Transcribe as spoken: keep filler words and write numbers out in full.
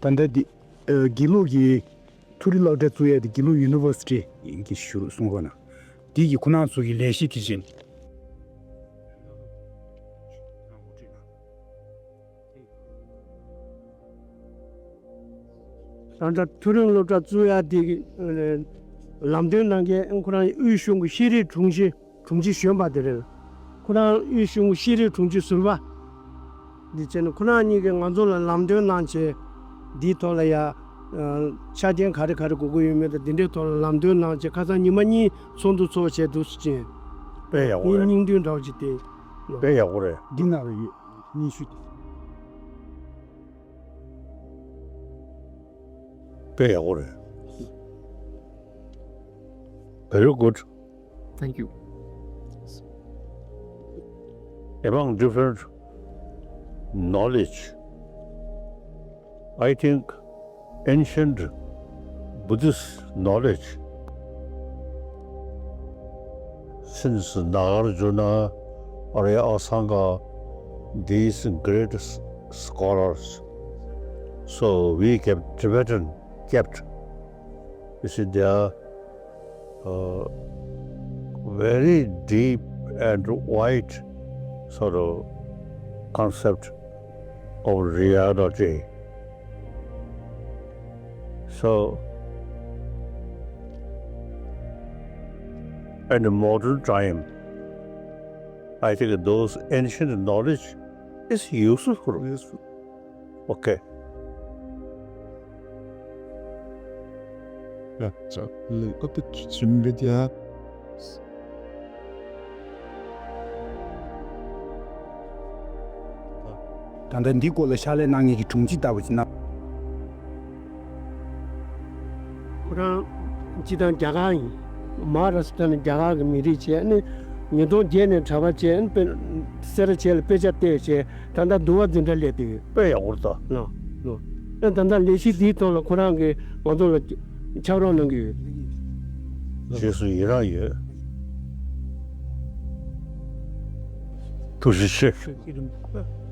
ད་ལྟ་འདི་ཨ་དགེ་ལུགས་ཀྱི་མཐོ་རིམ་སློབ་གྲྭ་བཙུགས་ཡ་དེ་དགེ་ལུགས་ཡུ་ནི་ཝར་སི་ཊི་ཡིན་གྱི་ཞུ་གསུང་བ་ན། འདི་གི་ཁོ་རང་ཚོ་གི་ལས་གཞི་དེ་བཞིན། ད་ལྟ་མཐོ་རིམ་སློབ་གྲྭ་བཙུགས་ཡ་དེ་ལམ་སྟོན་གནང་མཁན་ཁོ་རང་དབུས་གཞུང་གི་ཤེས་རིག་དྲུང་ཆེ། དྲུང་ཆེ་གཞོན་པ་དེ་རེད། ཁོ་རང་དབུས་གཞུང་ཤེས་རིག་དྲུང་ཆེ་ཟུར་པ། འདི་བྱས་ནས་ཁོ་རང་གཉིས་ཀྱིས་ང་ཚོ་ལ་ལམ་སྟོན་གནང་བྱས། འདིའི་ཐོག་ལ་ཡ། ཨ། ཆ་རྐྱེན་ག་རེ་ག་རེ་དགོས་ཀྱི་ཡོད་མེད་དང་འདི་འདྲའི་ཐོག་ལ་ལམ་སྟོན་གནང་བྱས། ཁ་སང་ཉི་མ་གཉིས་ཚོགས་འདུ་ཚོགས་བྱས་འདུག་སེ་བྱས། དཔེ་ཡག་པོ་རེད། སྙིང་བསྡུས་འདྲ་བོ་ཅིག་དེ། དཔེ་ཡག་པོ་རེད། འདི་ན་རེ་ཡོད། སྙན་ཞུ་དེ། དཔེ་ཡག་པོ་རེད། Very good. Thank you. Among different knowledge, I think ancient Buddhist knowledge, since Nagarjuna, Arya Asanga, these great s- scholars, so we kept Tibetan kept. You see, they are uh, very deep and wide sort of concept of reality. So, in the modern time, I think those ancient knowledge is useful. Useful. Okay. ཡ། ཅག་ལི་ཨ་ཏི་ཆིམ་བེ་ཏི་ཡ། ད་ལྟ་འདི་སྐོར་ལ་ཕྱག་ལས་གནང་མཁན་གྱི་དྲུང་ཆེ་ལྟ་བུ་ཅིག་གནང་། ཁོ་རང་སྤྱིར་བཏང་རྒྱ་གར་ཡིན། མ་ཧཱ་རཱ་སི་ཏྲ་ནས་རྒྱ་གར་གྱི་མི་རིགས་བྱས་ནས་ཉིས་སྟོང་བརྒྱད་ནས་གྲྭ་པ་བྱས་ནས་དཔེ་སེ་ར་བྱེས་ལ་དཔེ་ཆ་བལྟས་བྱས། ད་ལྟ་འདུལ་བ་འཛིན་གྲྭ་སླེབས་བསྡད་ཡོད། དཔེ་ཡག་པོ་རེད་ད། ལགས་ལགས། ཨ། ད་ལྟ་ལས་གཞི་འདིའི་ཐོག་ལ་ཁོ་རང་གིས་ང་ཚོ་ལ་ཕྱག་རོགས་གནང་གི་ཡོད། རྗེས་སུ་ཡི་རང་ཡོད། ཐུགས་རྗེ་ཆེ།